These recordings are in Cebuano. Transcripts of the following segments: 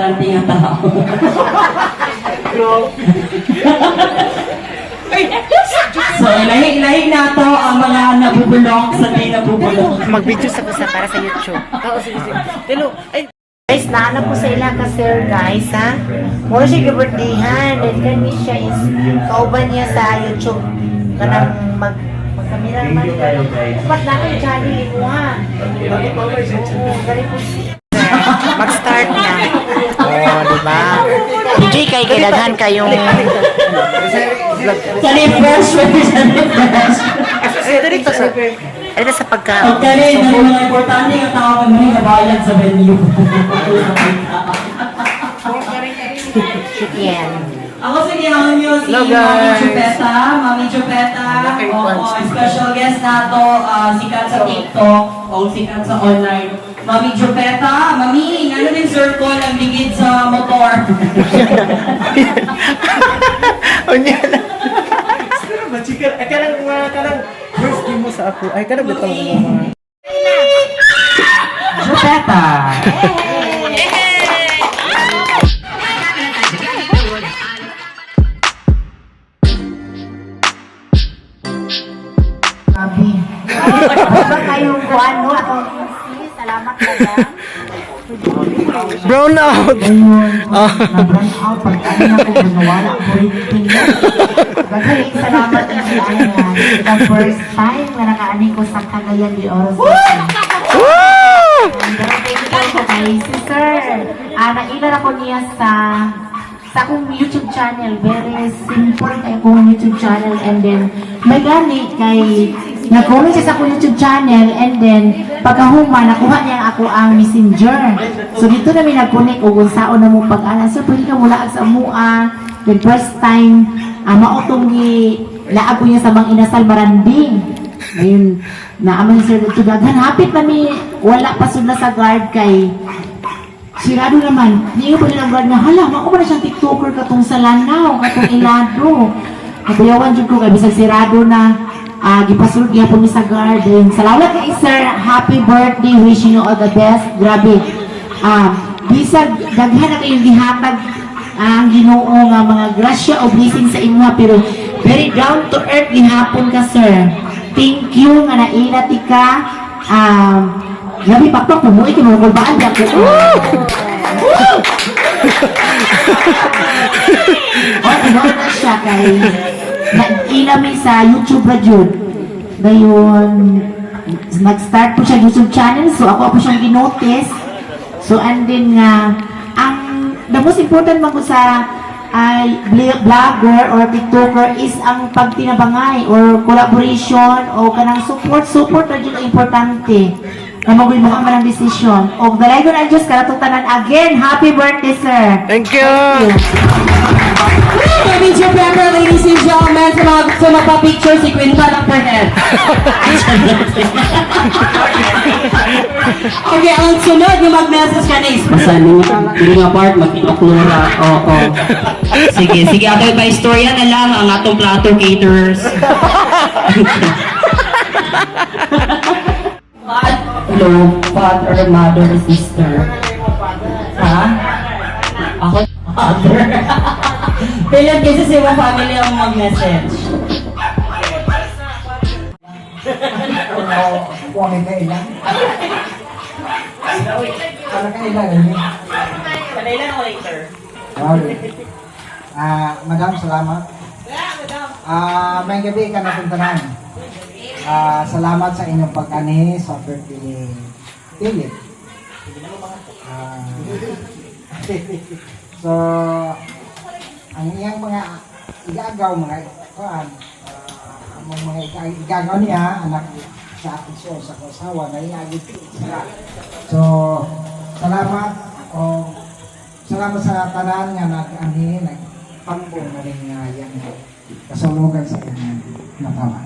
importante nga tao. So, ilahi-ilahi na to ang mga nabubulok sa di nabubulok. Mag-video sa kusa para sa YouTube. Oo, sige, sige. Hello. Ay, Guys, naanap ko sa ila ka sir guys ha. Mura siya birthdayhan and kani siya is kauban niya sa YouTube kanang magkamera man. Dapat na kay channel mo ha. Oo, gani po siya. Mag-start na. Oh, di ba? DJ kay kay daghan kayong Sa refresh, sa refresh. dito sa pagka Okay, rin, ang mga importante nga tao ang mga bayad sa venue. Chicken. Ako sige, ang nyo si Hello, Mami guys. Chupeta. Mami Chupeta, oo, special guest na to, sikat sa TikTok o sikat sa online. Mami Chupeta, Mami, ano din circle ang ligid sa motor? Unya na. Machika, ay kanang mga kanang first game mo sa ako. Ay kanang bitaw mo mga. Chupeta! Grabe. Ba kayong kuan no? Ako salamat madam. Brown out. Na-brown out pag ano na ko nawala ko rin. Daghang salamat ni Ana. The first time nga nakaani ko sa Cagayan de Oro City. Pero thank you po kay si Sir. Naila na ko niya sa akong YouTube channel. Very simple kay akong YouTube channel. And then, may gani kay nag-comment siya sa akong YouTube channel and then pagkahuma nakuha niya ang ako ang messenger. So dito na mi nag-connect og unsaon na mo pag-ana. Sir, pwede ka mula sa amua. Then first time, mao tong gi laag ko niya sa Mang Inasal Maranding. Ngayon, naaman sir dito daghan hapit na mi wala pa sudla sa guard kay sirado naman. Niyo pa nilang guard nga, hala, mao ba na siyang TikToker katong sa Lanao, katong Ilado. Kabuyawan jud ko kay bisag sirado na gipasulod gyapon mi sa guard. Ayun, salamat kay sir. Happy birthday. Wishing you all the best. Grabe. Bisag daghan na kayong gihatag ang Ginoo nga mga grasya o blessing sa imuha pero very down to earth gihapon ka sir. Thank you nga naila ti ka. Grabe pakpak pumuoy kay mga kulbaan di ako. Oh, tinuod na siya kay nag-ila mi sa YouTube ra jud. Dayon nag-start po siya YouTube channel so ako po siyang ginotice. So and then nga ang the most important man ko sa ay vlogger or TikToker is ang pagtinabangay or collaboration o kanang support support ra jud ang importante. Kamo mo ka man ang desisyon. Og dalagon ang Diyos kanatong tanan again. Happy birthday, sir. Thank you. Mami Chupeta, ladies and gentlemen, sa mga gusto magpa-picture, si Quinta lang per head. Okay, ang sunod na mag-message ka na is, basta hindi nga part, mag-inoklora. Oo. Sige, sige, ako pa istorya na lang ang atong plato caterers. Hello, father, mother, sister. Ha? Ako, father. Pilit kasi si mga family ang mag-message. Huwag ka ilan. Para ka ilan eh. Kanailan ako later. Okay. Madam, salamat. May gabi ka napuntahan. Salamat sa inyong pag-ani sa birthday ni Philip. So, ang iyang mga igagaw, mga kuan, ang mga igagaw niya, anak sa iso sa kasawa, na iagit sila. So, salamat o salamat sa tanan nga nag-anhi, nagpambong na rin nga yang kasulugan sa iyang natawa.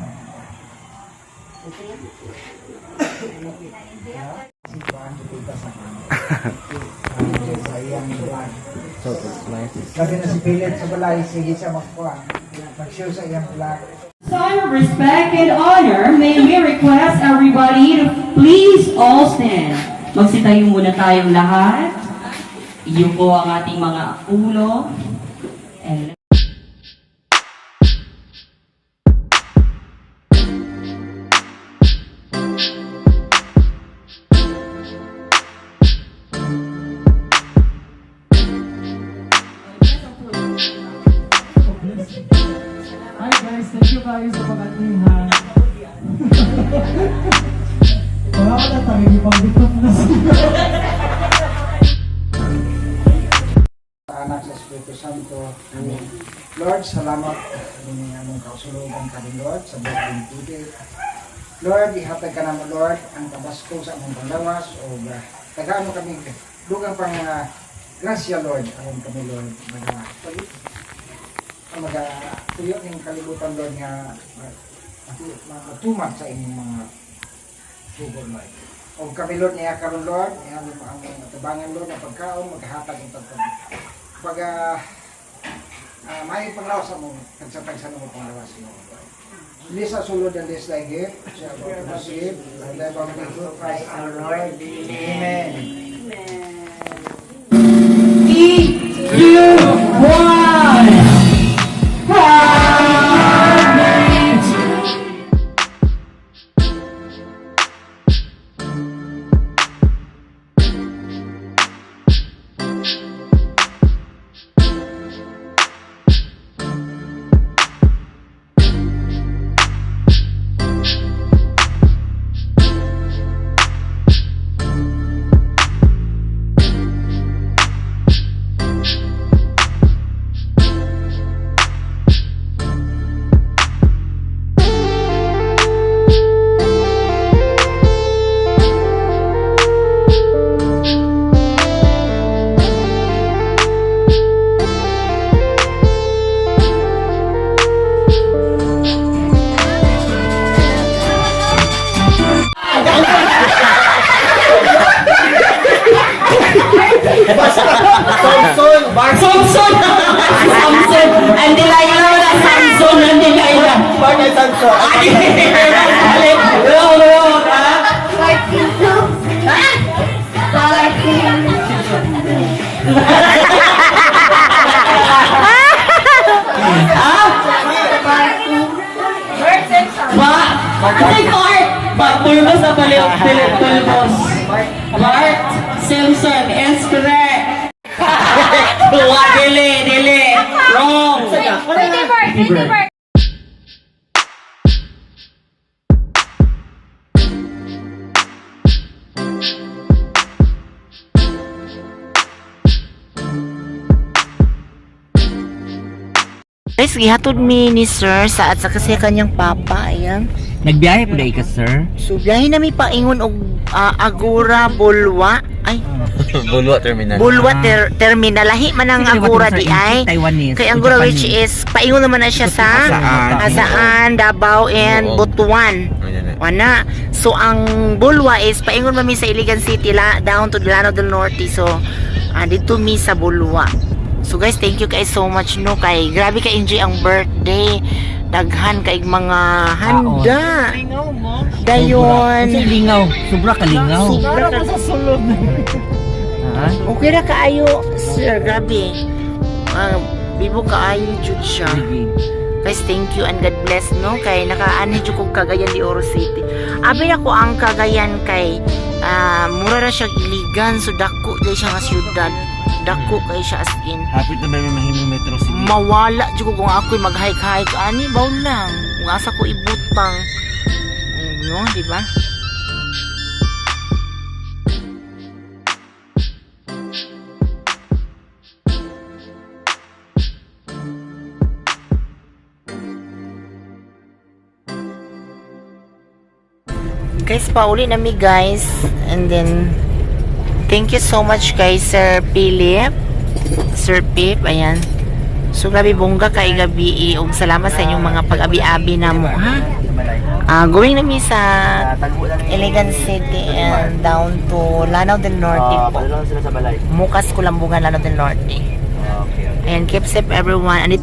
Si Juan Jupita sa sa iyang vlog. Sabi na si Philip sa balay, sige siya magkuhan. Mag-share sa iyang vlog. Sign of respect and honor, may we request everybody to please all stand. Magsitayo muna tayong lahat. Iyuko ang ating mga ulo. And Hi guys, thank you guys sa pag-atihan. Wala ko na tayo, ipang na siya. Anak sa Espiritu Santo. Amen. Lord, salamat ng among kausulugan ka rin, Lord, sa buong tubig. Lord, ihatag ka namo, Lord, ang kabasko sa among panglawas o tagaan mo kami dugang pang grasya, Lord, aron kami, Lord, maga maga tuyo ning kalibutan, Lord, nga matuman sa inyong mga sugo, Lord. O kami, Lord, niya karon, Lord, niya ang among atabangan, Lord, ang pagkaon, maghatag ang pagkaon pag may panglawas mo, tagsa-tagsa mo panglawas mo. This sa sulod and this thy gift, shall be received, and thy bounty through Christ our Lord. Amen. 3, 2, 1! Samson! Samson! Samson! Ang Delilah wala Samson! Ang Delilah! Bakit Samson? Ay! Balik! Wrong, wrong, ha? Ba? Ay, Bart! Ba, pulbos na pala yung pulbos. Bart Simpson is correct. Wa, dili, dili. Wrong. Pretty bird, pretty bird. Guys, gihatod mi ni sir sa at saka sa kanyang papa, ayan. Nagbiyahe po ka, sir? So, biyahe na mi paingon og Agora Bulwa. Ay, Bulwa Terminal. Bulwa Terminal. Lahi man ang Agora di ay. Taiwanese. Kay Agora which is paingon naman na siya sa Asaan. Asaan, Davao and Oo. Butuan. Ayan na. Wana. So ang Bulwa is paingon man mi sa Iligan City la down to Lanao del Norte. So dito mi sa Bulwa. So guys, thank you guys so much no kay grabe ka enjoy ang birthday. Daghan kay mga handa. Dayon. Kasi lingaw. Sobra kalingaw. Sobra ka sa sulod. Ha? Okay ra kaayo, sir, grabe. Bibo kaayo jud siya. Sige. Guys, thank you and God bless no kay nakaanhi jud kog Cagayan de Oro City. Abi na ko ang Cagayan kay mura ra siya iligan so dako jud siya nga syudad. Dako kay siya as in. Hapit na ba may mahimong Metro City? Mawala jud ko kung ako'y mag-hike-hike ani baw lang. Kung asa ko ibutang. No, di ba? Guys, pauli na mi guys. And then, thank you so much kay Sir Philip. Sir Pip, ayan. So, grabe bongga kay gabi eh. Ug salamat sa inyong mga pag-abi-abi na mo, ha? Going na mi sa Elegant City and down to Lanao del Norte po. sila sa balay. Mukas Kulambugan, Lanao del Norte. Okay. Ayan, keep safe everyone. And it